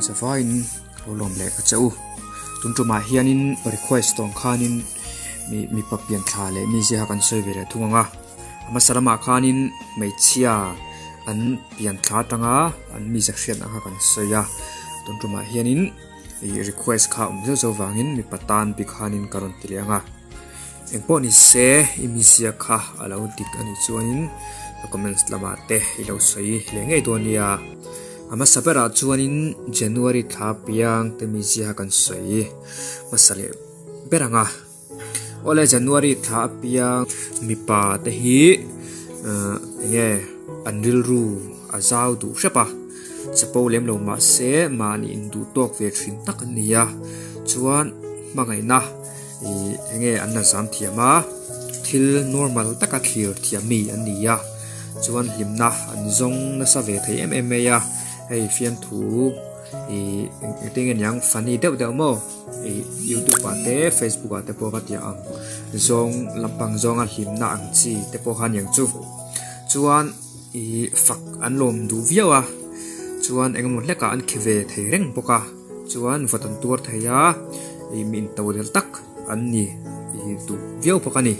zavaiin ka lo lawm leh a che u. Tun tumah hianin request tawng khanin mi mipa pian thla leh mi ziaha kan sawi ve leh thung ang a. A hmasa lamah khanin hmeichhia an pian thla atanga an mize hriatna kha kan sawi a. Tun tumah hianin ih request kha awm zeuh zeuh vangin mipa tan bik khanin ka rawn ti leh ang a. Engpawh ni se i mizia kha a lo dik a nih chuanin ka comments lamah te i lo sawi leh ngei dawn nia. A hmasa berah chuanin January thla piang te mizia kan sawi hmasa leh ber ang a. Awle January thla piang mipa te hi eng nge an rilru a zau duh hrep a, chapo lem lo mahse mahni induh tawk ve thin tak an ni a, chuan hmangaihna. Ih enge an la zam thiam a, thil normal taka thlir thiam mi an ni a, chuan hlimna an zawng nasa ve thei em em mai a, hei fiamthu ih engtin nge niang funny deuh deuh maw ih youtube ah te facebook ah te pawh ka tih ang zawng lampang zawnga hlimna ang chi te pawh kha aniang chu chuan ih fak an lawm duh viau a, chuan engemaw hlekah an khi ve thei reng bawk a. Chuan vawt an tuar thei a, ih mi intodel tak an ni ih duh viau bawk a ni.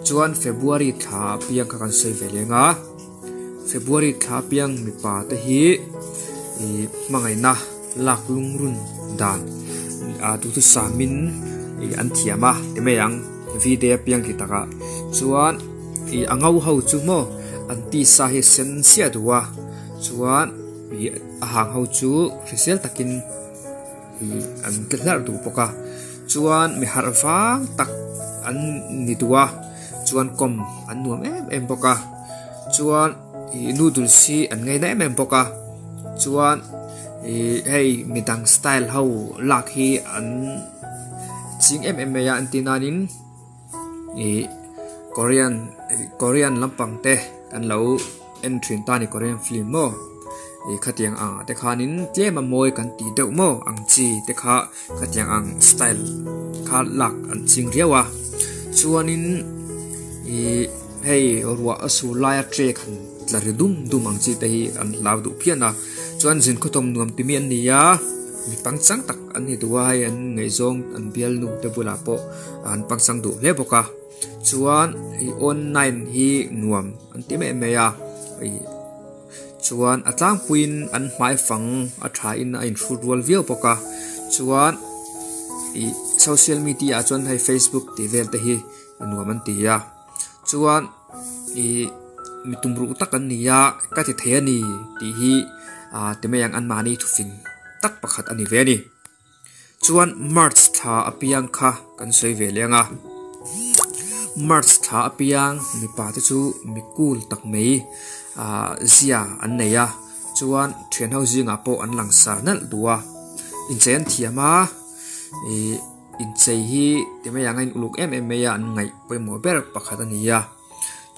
Chuan February thla apiang kha kan sawi ve leng a, February thla apiang mipa te hi ih hmangaihna lak lungrun dan ah duhthusam in ih an thiam a ti mai ang V day apiang ti takah chuan ih a ngo ho chu maw an tisa hi a sen chiah duh a chuan. Ih a hang ho chu hrisel takin ih an tle hlarh duh bawk a chuan mi harh vang tak an ni duh a chuan kawm an nuam em em bawk a chuan ih noodles hi an ngaina em em bawk a chuan ih hei midang style ho lak hi an ching em em mai a an tih nanin. Ih Korean Korean lampang te kan lo en thin ta a ni Korean film maw ih khatiang ang ah te khanin tlem a mawi kan tih deuh maw ang chi te kha khatiang ang style kha lak an ching riau a chuanin ih hei ruah a sur laia trek han tla ri dum dum ang chi te hi an hlau duh phian a chuan zin khawthawm nuam ti mi an ni a. Mi pangchang tak an ni duh a, hei an ngaihzawng an bialnu te bulah pawh an pangchang duh hle bawk a chuan ih online hi nuam an ti em em mai a ih chuan a tlangpuiin an hmai fang a tha in a inhrut rual viau bawk a chuan ih social media ah chuan hei facebook tih vel te hi nuam an ti a chuan ih mi tumruh tak an ni a ka ti thei a ni tih hi ah ti mai ang anmahni thufing tak pakhat a ni ve a ni. Chuan March thla apiang kha kan sawi ve leh ang a, March thla apiang mipa te chu mi cool tak mai ah zia an nei a, chuan thian ho zingah pawh an langsar nalh duh a, inchei an thiam a ih inchei hi ti mai ang a in uluk em em mai a an ngaih pawimawh ber pakhat a ni a,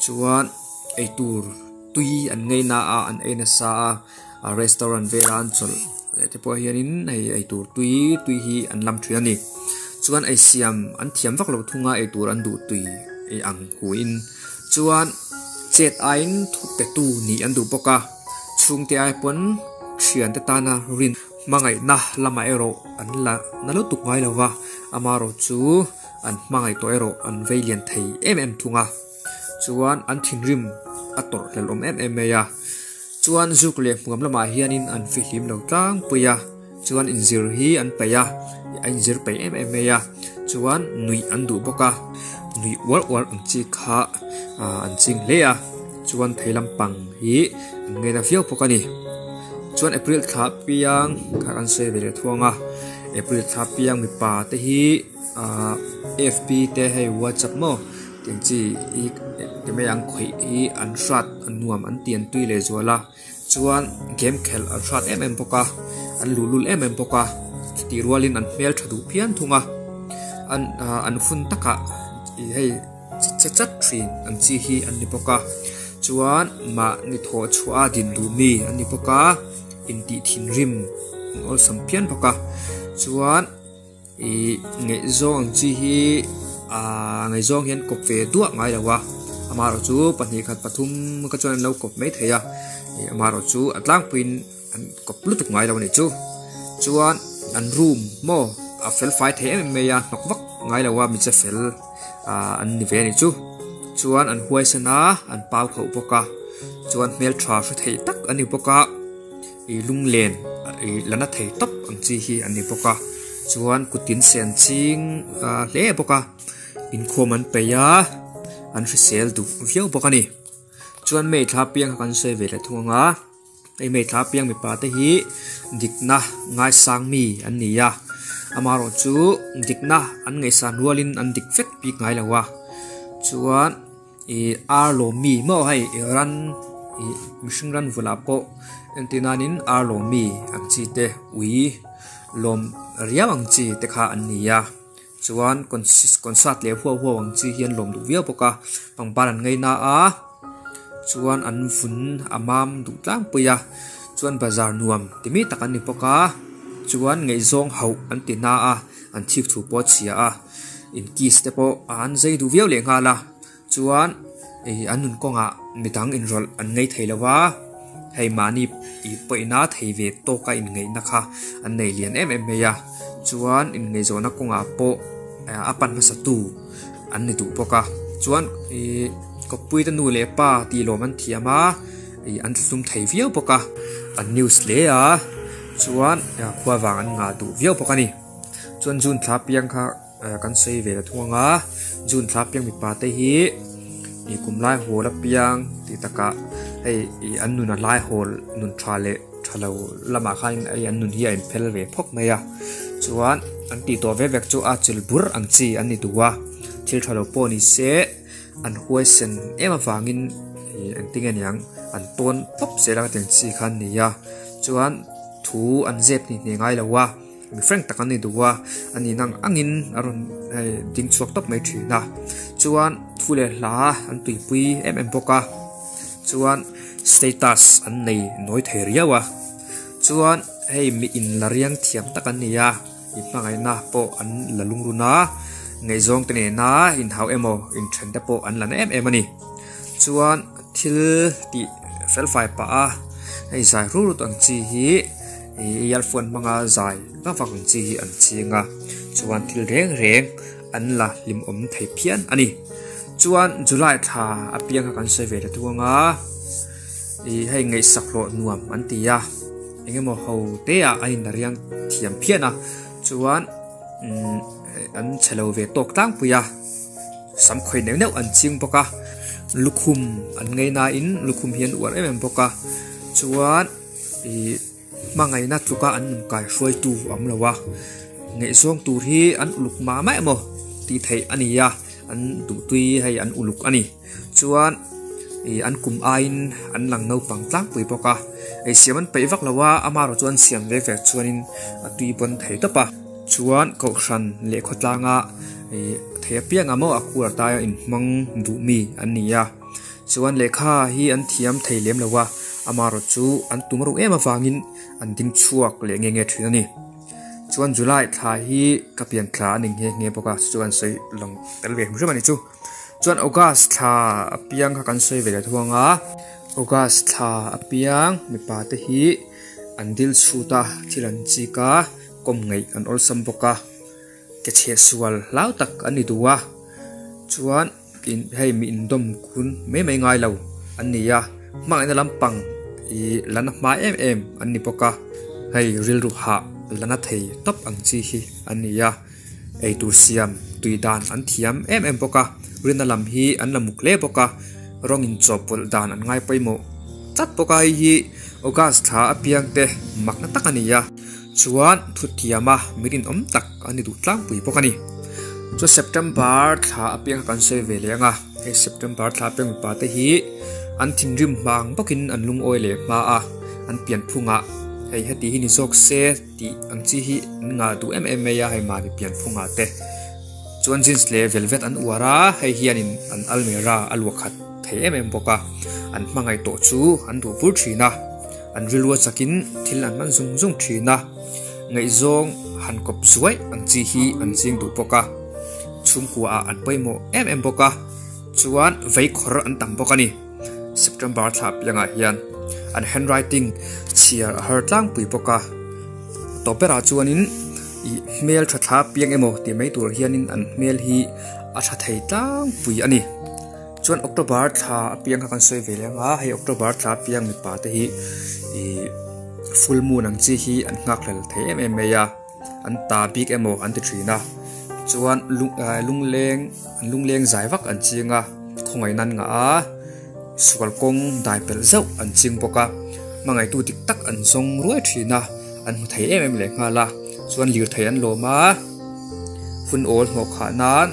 chuan eitur tui an ngei na a an ei nasa a. A restaurant vela an chawlh leh te pawh hianin hei eitur tui tui hi an lam thin a ni chuan ei siam an thiam vak lo thung a eitur an duh tui ei ang hu in chuan chet aiin thu pe tu nih an duh bawk a chhungte ai pawn thiante tana rin hmangaihna lamah erawh an la na lutuk ngai lo va amaherawh chu an hmangaih tawh erawh an vei lian thei em em thung a. Chuan an thinrim a tawrh hlel awm em em mai a, chuan zuk leh hmuam lamah hianin an fihlim lo tlangpui a, chuan inzir hi an peih a, a inzir peih em em mai a, chuan nuih an duh bawk a, nuih uar uar ang chi kha an ching hle a, chuan thei lampang hi an ngaina viau bawk a ni. Chuan April thla piang kha kan sawi ve leh thuang a, April thla piang mipa te hi ahh fb te hei whatsapp maw. Tiang chi hi ti mai ang khawih hi an hrat a nuam an ti an tui leh zual a chuan game khelh an hrat em em bawk a an luhlul em em bawk a chutih rualin an hmel tha duh phian thung a an ah an hun takah ih hei che chat thin ang chi hi an ni bawk a chuan mahni thawh chhuah a din duh mi an ni bawk a intih thinrim an awlsam phian bawk a chuan. Ih ngaihzawng ang chi hi ahh ngaihzawng hian kawp ve duah ngai lo a amaherawh chu pahnih khat pathum ka chuan an lo kawp mai thei a ih amaherawh chu a tlangpuiin an kawp lutuk ngai lo a nih chu. Chuan an room maw a fel fai thei em em mai a hnawk vak ngai lo a mi che fel ah an ni ve a nih chu. Chuan an huaisen a an pau khauh bawk a chuan hmeltha hre thei tak an ni bawk a ih lunglen ih la na thei tawp ang chi hi an ni bawk a chuan kut in sen ching ah hle bawk a inkhawm an peih a an hrisel duh viau bawk a ni. Chuan May thla piang kha kan sawi ve leh thung ang a. Hei May thla piang mipa te hi dikna ngaisang mi an ni a, amaherawh chu dikna an ngaihsan rualin an dik vek bik ngai lo a, chuan ih ar lawm mi maw hei ran ih mihring ran vulah pawh entir nanin ar lawm mi ang chi te ui lawm riau ang chi te kha an ni a. Chuan concert leh huau huau ang chi hi an lawm duh viau bawk a, pangpar an ngaina a, chuan an vun a mam duh tlangpui a, chuan bazar nuam ti mi tak an ni bawk a, chuan ngaihzawng hauh an ti hna a, an thik thu pawh a chhia a, in kiss te pawh an zei duh viau leh nghal a. Chuan ih an nun kawngah midang inrawlh an ngei thei lo va, hei mahni ih pawihna thei ve tawka inngeihna kha an nei lian em em mai a, chuan inngeihzawhna kawngah pawh a pan hmasa tu an ni duh bawk a, chuan ih kawppuite nu leh pa tih lawm an thiam a, ih an thlum thei viau bawk a, an news hle a, chuan khua vang an ngah duh viau bawk a ni, chuan June thla piang kha. Kan sawi ve ta thung ang a, June thla piang mipa te hi ih kum lai hawl apiang tih takah hei ih an nun a lai hawl nun tha leh tha lo lamah khan hei an nun hi a inphel ve phawk mai a, chuan an tih tawh vek vek chu a chil bur ang chi an ni duh a, thil tha lo pawh ni se an huaisen em avangin ih engtin nge niang an tawn tawp zel ang tiang chi kha an ni a, chuan thu an zep hni hne ngai lo a. Mi frank tak an ni duh a, a nih nang angin a rawn hei ding chhuak tawp mai thin a, chuan thu leh hla an tuipui em em bawk a, chuan status an nei nawi thei riau a, chuan hei mi in la riang thiam tak an ni a, in hmangaihna pawh an la lungrun a, ngaihzawng te nena inhau emaw inthen te pawh an la na em em a ni, chuan thil tih felfai pah a hei zai rut ang chi hi. Ih earphone hmanga zai vak vak ang chi hi an ching a chuan thil reng reng an la hlimawm thei phian a ni chuan July thla apiang kha kan sawi ve ta thung a ih hei ngaihsak hlawh nuam an ti a eng emaw ho te ah a in riang thiam phian a chuan umm an chhe lo ve tawk tlangpui a sam khawi neuh neuh an ching bawk a lukhum an ngei nain lukhum hi an uar em em bawk a chuan. Ih hmangaihna tluka an nun kai hruaitu a awm lo a, ngaihzawng tur hi an uluk mah mah emaw tih theih a ni a, an duhtui hei an uluk a ni. Chuan ih an kum aiin an lang naupang tlangpui bawk a, ei siam an peih vak lo a, amaherawh chu an siam ve vek chuanin a tui bawn thei tawp a. Chuan kohhran leh khawtlanga ih thei apiangah maw a kur ataia inhmang duh mi an ni a. Chuan lehkha hi an thiam thei lem lo a, amaherawh chu an tum ruh em avangin an ding chhuak leh nge nge thin a ni. Chuan July thla hi ka pian thla a ni nghe nghe bawk a, chu chu kan sawi lang tel ve hrim hrim a ni chu. Chuan August thla apiang kha kan sawi ve leh thuang a, August thla apiang mipa te hi an dil chhut a, thil an chik a, kawm ngeih an awlsam bawk a, ke chheh sual hlau tak an ni duh a, chuan. In hei mi indawm kun mai mai ngai lo an ni a, hmangaihna lampang ih la na hma em em an ni bawk a, hei rilru hah la na thei tawp ang chi hi an ni a, eitur siam tui dan an thiam em em bawk a, rinna lam hi an la muk hle bawk a, rawng inchawhpawlh dan an ngai pawimawh tlat bawk a, hei hi August thla apiang te makna tak a ni a. Chuan thuthiama mi rinawm tak an ni duh tlangpui bawk a ni. Chuan September thla apiang kha kan sawi ve leh ang a, hei September thla apiang mipa te hi an thinrim hmang bawkin an lungawi leh hma a, an pianphungah hei heti hi ni zawk se tih ang chi hi an ngah duh em em mai a, hei mahni pianphungah te chuan jeans leh velvet an uar a, hei hianin an almirah a luah khat thei em em bawk a, an hmangaih tawh chu an duh bur thin a. An rilru a chakin thil an man zung zung thin a, ngaihzawng han kawp zuai ang chi hi an ching duh bawk a, chhungkua ah an pawimawh em em bawk a, chuan veikhawr an tam bawk a ni. September thla piangah hian an handwriting chhiar a har tlangpui bawk a, Tawp berah chuanin ih hmel tha thla piang emaw tih mai tur hianin an hmel hi a tha thei tlangpui a ni. Chuan October thla apiang kha kan sawi ve leh ang a, hei October thla apiang mipa te hi ih full moon ang chi hi an nghak hlel thei em em mai a, an ta bik emaw an ti thin a, chuan lung ah lungleng an lungleng zai vak an ching a, khawngaih nan ngah a, sual kawng dai pelh zauh an ching bawk a, hmangaihtu dik tak an zawng ruai thin a, an hmu thei em em leh nghal a, chuan lirthei an lawm a. Hun awl hnawh khah nan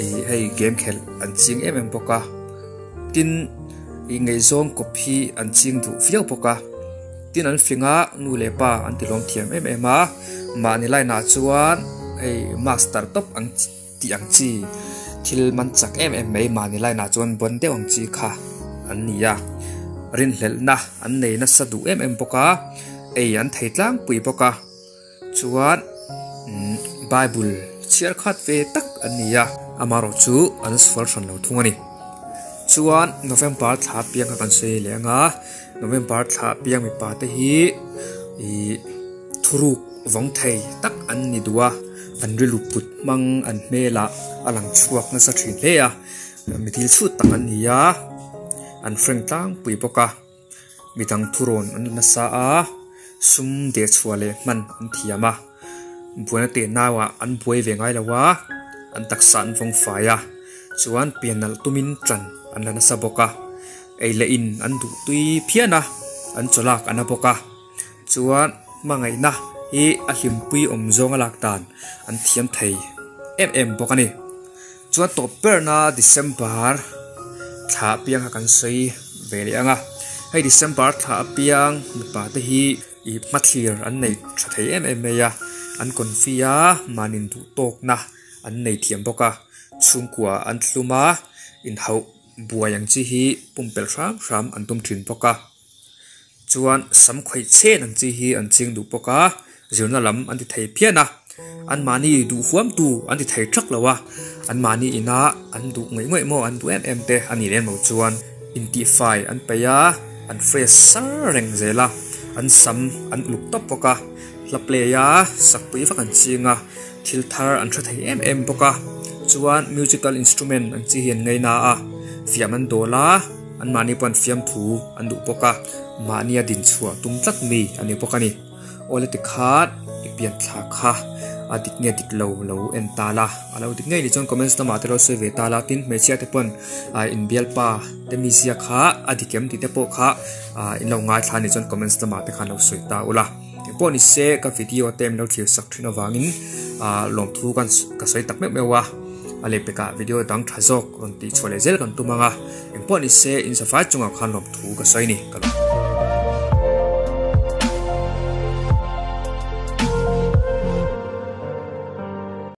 ih hei game khelh an ching em em bawk a tin ih ngaihzawng kawp hi an ching duh viau bawk a tin an fing a nu leh pa an ti lawm thiam em em a mahni line ah chuan hei master tawp ang tih ang chi thil man chak em em mai mahni line ah chuan bawn deuh ang chi kha an ni a rinhlelhna an nei nasa duh em em bawk a ei an thei tlangpui bawk a. Chuan Bible chhiar khat ve tak an ni a, amaherawh chu an sual hran lo thung a ni. Chuan November thla piang kha kan sawi leh ang a, November thla piang mipa te hi ih thuruk vawng thei tak an ni duh a, an rilru put hmang an hmelah a lang chhuak nasa thin hle a, mi thil chhut tak an ni a, an frank tlangpui bawk a. Midang thurawn an la nasa a, sum dehchhuah leh hman an thiam a, buaina teh nauah an buai ve ngai lo a, an taksa an vawng fai a, chuan pian nalh tumin tan an la nasa bawk a, ei leh in an duh tui phian a, an chawlak a na bawk a, chuan hmangaihna hi a hlimpui awm zawng a lak dan an thiam thei em em bawk a ni. Chuan tawp berna December thla apiang kha kan sawi ve leh ang a, hei December thla apiang mipa te hi ih hmathlir an nei tha thei em em mai a, an confi a mahni duh tawkna an nei thiam bawk a, chhungkua an thlum a, inhauh buai ang chi hi pumpelh hram hram an tum thin bawk a. Chuan sam khawih chhen ang chi hi an ching duh bawk a, zirna lam an ti thei phian a, anmahni duh huamtu an ti thei thak lo a, anmahni ina an duh ngawih ngawih maw an duh em em te a nih lem lo chuan intihfai an peih a, an fresh sar reng zel a, an sam an uluk tawp bawk a, hla play a sakpui vak an ching a, thil thar an hre thei em em bawk a, chuan musical instrument ang chi hi an ngaina a, fiam an dawl a. Anmahni pawh an fiamthu an duh bawk a, mahnia dinchhuah tum tlat mi a ni bawk a ni. Awle tikhan i pian thla kha a dik nge dik lo lo en ta la, a lo dik ngei ni chuan comments lamah te lo sawi ve ta la, tin hmeichhia te pawn inbialpa te mizia kha a dik em tih te pawh kha in lo ngaithla a nih chuan comments lamah te khan lo sawi ta ula. Engpawh ni se ka video te min lo thlir sak thin avangin lawmthu ka sawi tak meuh meuh a. A lehpekah video dang tha zawk rawn tih chhuah leh zel kan tum ang a, engpawh ni se in safai chungah khan lawmthu ka sawi ni ka lawm.